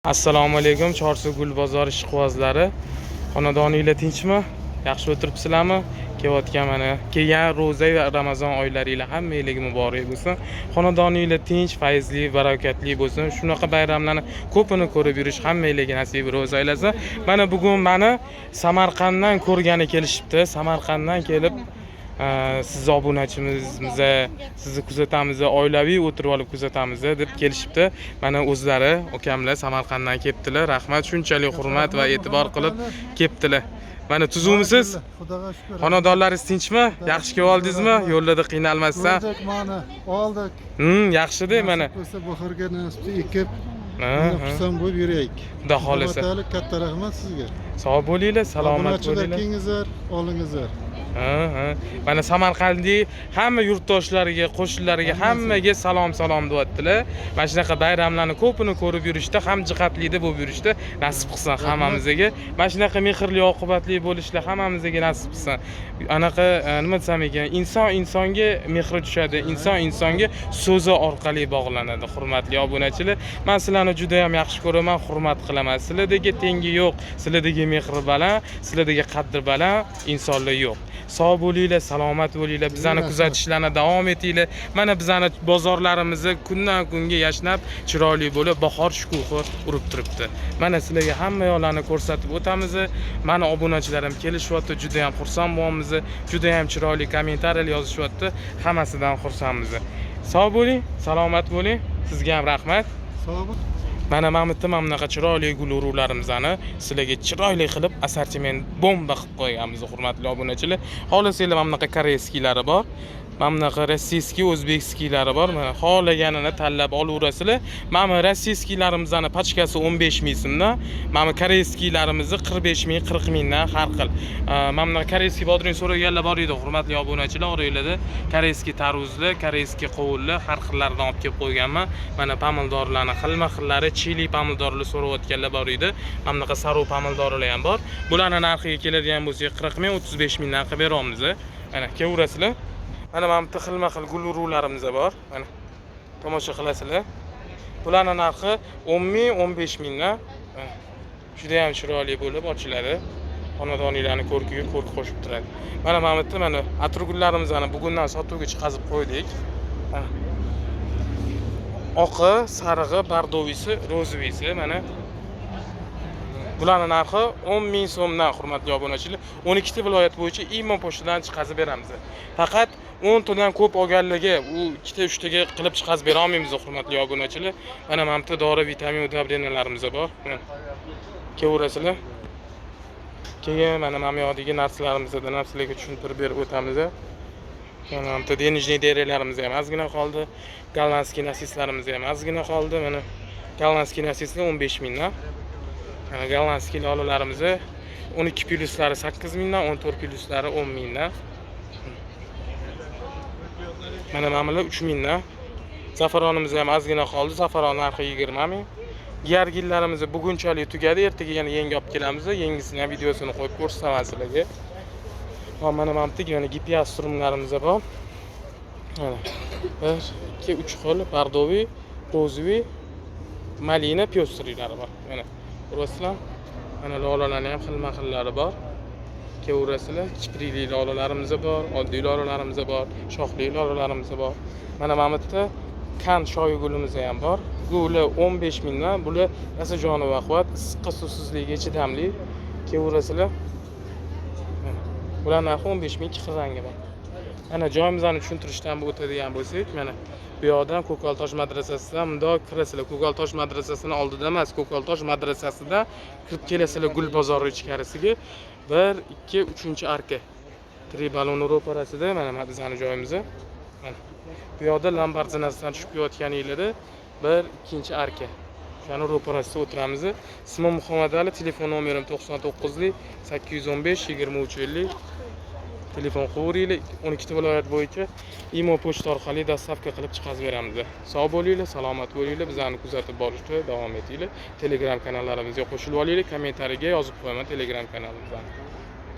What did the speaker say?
Assalomu alaykum, Chorsu gul bozori ishqibozlari. Xonadoninglar tinchmi? Yaxshi o'tiribsizlarmi? Kelayotgan mana kelgan ro'za va Ramazon oylaringlar hammanglarga muborak bo'lsin. Xonadoninglar tinch, fayzli, barakatli bo'lsin. Shunaqa bayramlarni ko'pini ko'rib yurish hammanglarga nasib ro'za aylasin. Mana bugun mani Samarqanddan ko'rgani kelishibdi. Samarqanddan kelib sizni obunachimiz, sizni kuzatamiz, oilaviy o'tirib olib kuzatamiz deb kelishibdi. Mana o'zlari akamlar Samarqanddan kelibdilar. Rahmat, shunchalik hurmat va e'tibor qilib kelibdilar. Mana tuzukmisiz? Xudoga shukur. Xonadonlaringiz tinchmi? Yaxshi kelib oldingizmi? Yo'llarda qiynalmasdan. Ko'rdik, mana oldik. Yaxshida mana. Nasib bo'lsa bahorga nasib ekib, Ha, mana ha. xursand bo'lib yuraylik. Xudo xohlasa. Xudo katta rahmat sizga. Sog' bo'linglar, salomat Obunachilar bo'linglar. kelingizlar, olingizlar. Ha. Mana Samarqandlik hamma yurtdoshlariga, qo'shnilariga hammaga salom salom deyaptilar. Mana shunaqa bayramlarni ko'pini ko'rib yurishda, ham jihatlikda bo'lib yurishda nasib qilsin hammamizga. Mana shunaqa mehrli, oqibatli bo'lishlar hammamizga nasib qilsin. Anaqa nima desam ekan, inson insonga mehri tushadi, inson insonga so'zi orqali bog'lanadi, hurmatli obunachilar. Men sizlarni juda ham yaxshi ko'raman, hurmat qilaman. Sizlardagi tengi yo'q, sizlardagi mehri baland, sizlardagi qadri baland insonlar yo'q. Sog' bo'linglar, salomat bo'linglar, bizani Rahmat. kuzatishlarni davom etinglar. Mana bizani bozorlarimizni kundan kunga yashnab, chiroyli bo'lib, bahor shukuhi urib turibdi. Mana sizlarga hamma yoqlarni ko'rsatib o'tamiz. Mana obunachilarim kelishyapti, juda ham xursand bo'lyapmiz. Juda ham chiroyli kommentariyalar yozishyapti. Hammasidan xursandmiz. Sog' bo'ling, salomat bo'ling. Sizga ham rahmat. Sog' bo'ling. Mana bu yerda mana bunaqa chiroyli gul urug'larimizni sizlarga chiroyli qilib assortiment bomba qilib qo'yganmiz, hurmatli obunachilar. Xohlasanglar mana bunaqa корейский lari bor. Mana bunaqa российский, узбекский lari bor. Mana xohlaganini tanlab olaverasizlar. Mana bu российский larimizni pachkasi 15 ming so'mdan, mana bu корейский larimizni 45 ming, 40 mingdan har xil. Mana bunaqa корейский bodring so'raganlar bor edi, hurmatli obunachilar, oranglarda корейский tarvuzlar, корейский qovunlar har xillaridan olib kelib qo'yganman. Mana pomidorlarni xilma-xillari, chili pomidorlar so'rayotganlar bor edi. Mana bunaqa sariq pomidorlar ham bor. Bularni narxiga keladigan bo'lsak 40 ming, 35 mingdan qilib beramiz. Mana kelaverasizlar. Mana bu yerda xilma-xil gul urug'larimiz bor. Mana tomosha qilasizlar. Bularni narxi 10 ming, 15 mingdan. Mana juda ham chiroyli bo'lib ochiladi. Xonadoninglarni ko'rkiga ko'rk qo'shib turadi. Mana bu yerda mana atirgullarimizni bugundan sotuvga chiqazib qo'ydik. Mana. Oqi, sarig'i, бордовый si, розовый si mana. Bularni narxi 10 ming so'mdan, hurmatli obunachilar. 12 ta viloyat bo'yicha Imo pochtadan chiqazib beramiz. Faqat 10 tadan ko'p olganligi u ikkita, uchtaga qilib chiqazib bera olmaymiz, hurmatli obunachilar. Mana bu yerda dori, vitamin, удобрения larimiz bor. Mana. Kelaverasizlar. Keyin mana bu yoqdagi narsalarimizni ham sizlarga tushuntirib berib o'tamiz. Mana bu yerda денежный дерево larimiz ham ozgina qoldi. Голландский насос larimiz ham ozgina qoldi. Mana голландский насос lar 15 mingdan. Mana голландский lolalarimiz 12 plyuslari 8 mingdan, 14 plyuslari 10 mingdan. Mana bular 3 mingdan. Zafaronimiz ham ozgina qoldi. Zafaron narxi 20 ming. Giyargillarimiz bugunchalik tugadi. Ertaga yana yangi olib kelamiz. Yangisini ham videosini qo'yib ko'rsataman sizlarga. Hop, mana bu yerda yana гиппиаструм larimiz bor. Mana 1, 2, 3 xil бордовый, розовый, malina, пёстрый lari bor. Mana ko'rasizlar. Mana lolalarni ham xilma-xillari bor. Kelaverasizlar. Kiprikli lolalarimiz bor, oddiy lolalarimiz bor, shoxli lolalarimiz bor. Mana bu yerda kan shoyi gulimiz ham bor. Guli 15 mingdan. Bular rosa joni baquvvat, issiqqa, suvsizlikka chidamli. Kelaverasizlar. Mana. Bular narxi 15 ming, ikki xil rangi bor. Mana joyimizni tushuntirishdan o'tadigan bo'lsak, mana bu yoqdan Ko'kaltosh madrasasidan mundoq kirasizlar. Ko'kaltosh madrasasini oldida emas, Ko'kaltosh madrasasida kirib kelasizlar gul bozori ichkarisiga. 1, 2, 3 arka. Tribalon ro'parasida mana bizani joyimiz. Mana. Bu yoqda Lombard zinasidan tushib kelayotganinglarda 1, 2 arka. O'shani ro'parasida o'tiramiz. Ismim Muhammad Ali, telefon nomerim 99 815 23 50. Telefon qilaveringlar. 12 ta viloyat bo'yicha Imo pochta orqali доставка qilib chiqazib beramiz. Sog' bo'linglar, salomat bo'linglar, bizani kuzatib borishda davom etinglar. Telegram kanallarimizga qo'shilib olinglar, kommentariyaga yozib qo'yaman Telegram kanalimizni.